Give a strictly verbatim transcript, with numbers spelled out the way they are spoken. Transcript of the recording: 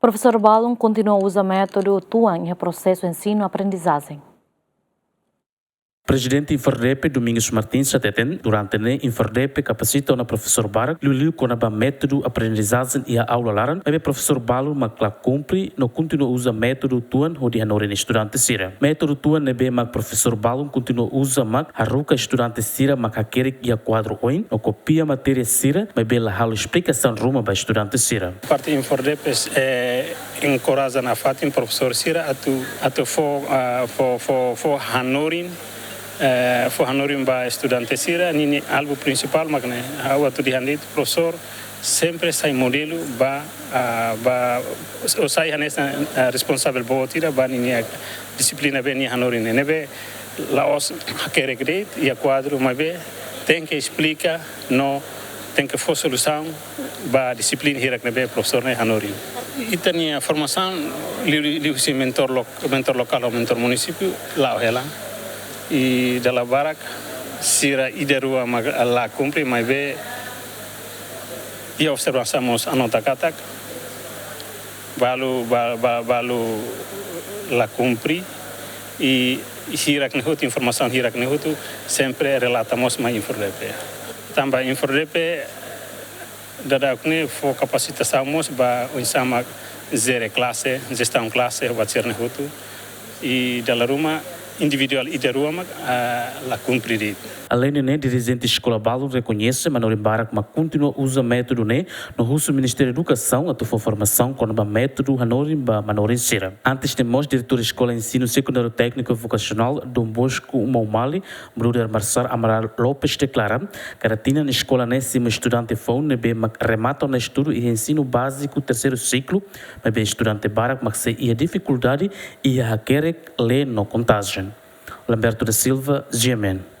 Profesór balun kontinua uza métodu tuan iha prosesu ensinu-aprendizajen. Prezidente INFORDEPE Domingos Martins hateten, durante ne'e INFORDEPE kapasita ona profesór barak, liuliu kona-ba métodu aprendizajen iha aula laran, maibé profesór balun mak la kumpre no kontinua uza métodu tuan hodi hanorin estudante sira. Métodu tuan ne'ebé mak profesór balun kontinua uza mak haruka estudante sira mak hakerek iha kuadru oin no kopia matéria sira, maibé la halo esplikasaun ruma ba estudante sira. Parte INFORDEPE, eh, enkoraja nafatin profesór sira atu, atu fó, ah, fó, fó, fó hanorin, eh, fó hanorin ba estudante sira, ninia alvu prinsipál mak ne'e, ha'u atu dehan de'it, profesór sempre sai modelu ba, ah, ba, ou sai hanesan, ah, responsavel boot ida ba ninia dixiplina be nia hanorin ne'e. Ne'ebé la'ós hakerek de'it iha kuadru, maibé tenke esplika no tenke fó solusaun ba dixiplina hirak ne'ebé profesór ne'e hanorin. Ita-nia formasaun liu, liu, liuhusi mentór lok-, mentór lokál ho mentór munisípiu la'o hela. I dala barak sira ida rua mak la kumpre, maibé iha observasaun mós anota katak balu, ba-, ba-, balu la kumpre, i hirak ne'e hotu, informasaun hirak ne'e hotu sempre relata mós mai INFORDEPE. Tanba INFORDEPE daudaun ne'e fó kapasitasaun mós ba oinsá mak jere klase, jestaun klase, buat sira-ne'e hotu. I dala ruma individuál ida rua mak, ah, la kumpre de'it. Aleinde ne'e, dirijente eskola balun rekoñese manorin barak mak kontinua uza métodu ne'e no husu Ministériu Edukasaun atu fó formasaun kona-ba métodu hanorin ba manorin sira. Antes ne'e mós, diretór Eskola Ensinu Sekundáriu Tékniku Vokasionál Dom Bosco Maumali, Bruder Marçal Amaral Lopes, deklara katak tinan eskola ne'e simu estudante foun ne'ebé mak remata ona estudu iha ensinu báziku terseiru siklu, maibé estudante barak mak sei iha difikuldade iha hakerek, lee no kontajen. Lamberto da Silva, GMN.